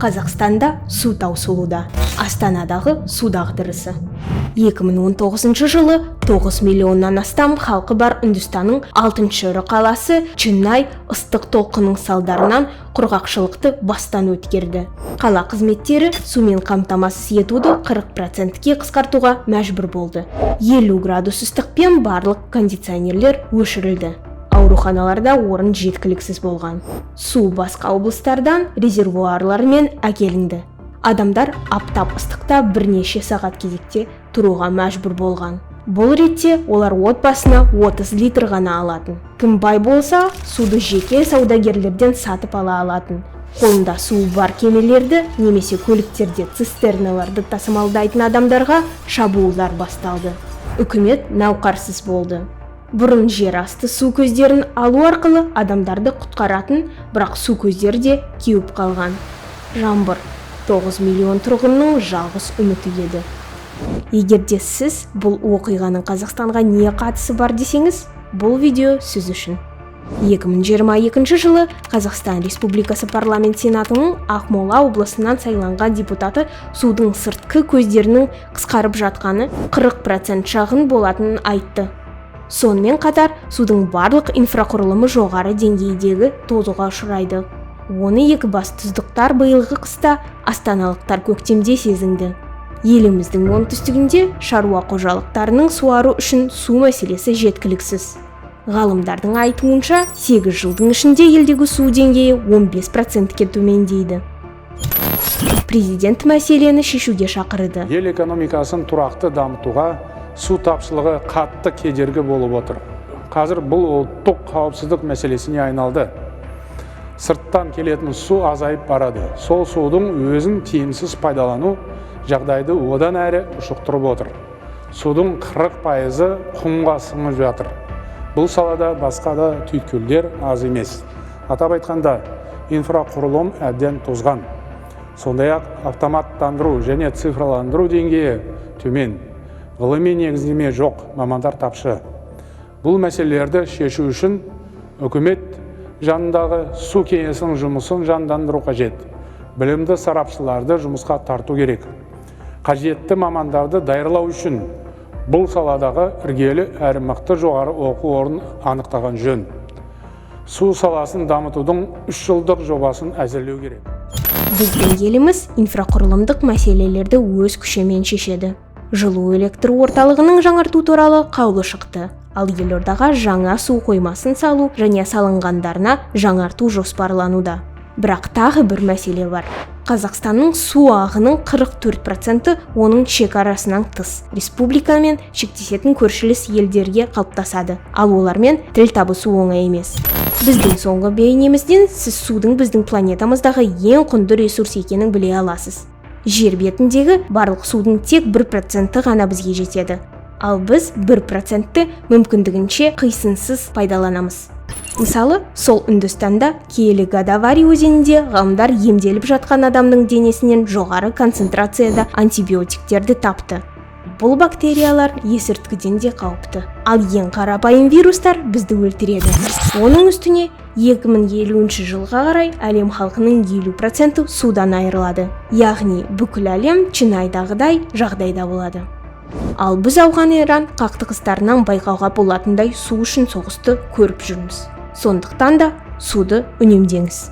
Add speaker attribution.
Speaker 1: Қазақстанда су таусылуда. Астанадағы су дағдарысы. 2019 жылы 9 миллионнан астам халқы бар Үндістанның алтыншы ірі қаласы Ченнай ыстық толқынның салдарынан құрғақшылықты бастан өткерді. Қала қызметтері сумен қамтамасыз етуді 40%-ке қысқартуға мәжбүр болды. 50 градус ыстықпен барлық кондиционерлер өшірілді. Ауруханаларда орын жеткіліксіз болған. Су басқа облыстардан резервуарлармен әкелінді. Адамдар аптап ыстықта бірнеше сағат кезекте тұруға мәжбүр болған. Бұл ретте олар отбасына 30 литр ғана алатын. Кім бай болса, суды жеке саудагерлерден сатып ала алатын. Қолында суы бар кемелерді немесе көліктерде цистерналарды тасымалдайтын адамдарға шабуылдар басталды. Үкімет науқарсыз болды. Бұрын жер асты су көздерін алу арқылы адамдарды құтқаратын, бірақ су көздері де кеуіп қалған. Жаңбыр 9 миллион тұрғынның жалғыз үміті еді. Егер де сіз бұл оқиғаның Қазақстанға не қатысы бар десеңіз, бұл видео сіз үшін. 2022 жылы Қазақстан Республикасы Парламент Сенатының Ақмола облысынан сайланған депутаты судың сыртқы көздерінің қысқарып жатқаны 40% шағын болатынын айтты. Сонымен қатар судың барлық инфрақұрылымы жоғары деңгейдегі тозуға ұшырайды. Оны екібастұздықтар биылғы қыста, астаналықтар көктемде сезінді. Еліміздің оңтүстігінде шаруа қожалықтарының суару үшін су мәселесі жеткіліксіз. Ғалымдардың айтуынша, 8 жылдың ішінде елдегі су деңгейі 15%-ке төмендейді. Президент мәселені шешуге шақырды.
Speaker 2: Ел экономикасын тұрақты дамытуға су тапшылығы қатты кедергі болып отыр. Қазір бұл ұлттық қауіпсіздік мәселесіне айналды. Сырттан келетін су азайып барады. Сол судың өзін тиімсіз пайдалану жағдайды одан әрі ушықтырып отыр. Судың 40%-ы құмға сіңіп жатыр. Бұл салада басқа да түйткілдер аз емес. Атап айтқанда, инфрақұрылым әбден тозған. Сондай ақ автоматтандыру және цифрландыру деңгейі төмен, ғылыми негіздеме жоқ, мамандар тапшы. Бұл мәселелерді шешу үшін үкімет жанындағы су кеңесінің жұмысын жандандыру қажет. Білімді сарапшыларды жұмысқа тарту керек. Қажетті мамандарды даярлау үшін бұл саладағы іргелі әрі мықты жоғары оқу орнын анықтаған жөн. Су саласын дамытудың 3 жылдық жобасын әзірлеу керек.
Speaker 1: Біздің еліміз инфрақұрылымдық мәселелерді өз күшімен шешеді. Жылу электр орталығының жаңарту туралы қаулы шықты. Ал елордаға жаңа су қоймасын салу және салынғандарына жаңарту жоспарлануда. Бірақ тағы бір мәселе бар. Қазақстанның су ағының 44%-і оның шекарасынан тыс республикамен шектесетін көршілес елдерге қалыптасады. Ал олармен тіл табысу оңай емес. Біздің соңғы бейнемізден сіз судың біздің планетамыздағы ең құнды ресурс екенін біле аласыз. Жер бетіндегі барлық судың тек 1%-і ғана бізге жетеді. Ал біз 1%-ті мүмкіндігінше қисынсыз пайдаланамыз. Мысалы, сол Үндістанда киелі Годавари өзенінде ғалымдар емделіп жатқан адамның денесінен жоғары концентрацияда антибиотиктерді тапты. Бұл бактериялар есірткіден де қауіпті. Ал ең қарапайым вирустар бізді өлтіреді. Оның үстіне 2050 жылға қарай әлем халқының 50%-і судан айырылады. Яғни бүкіл әлем Ченнайдағыдай жағдайда болады. Ал біз Ауған, Иран қақтығыстарынан байқауға болатындай су үшін соғысты көріп жүрміз. Сондықтан да суды үнемдеңіз.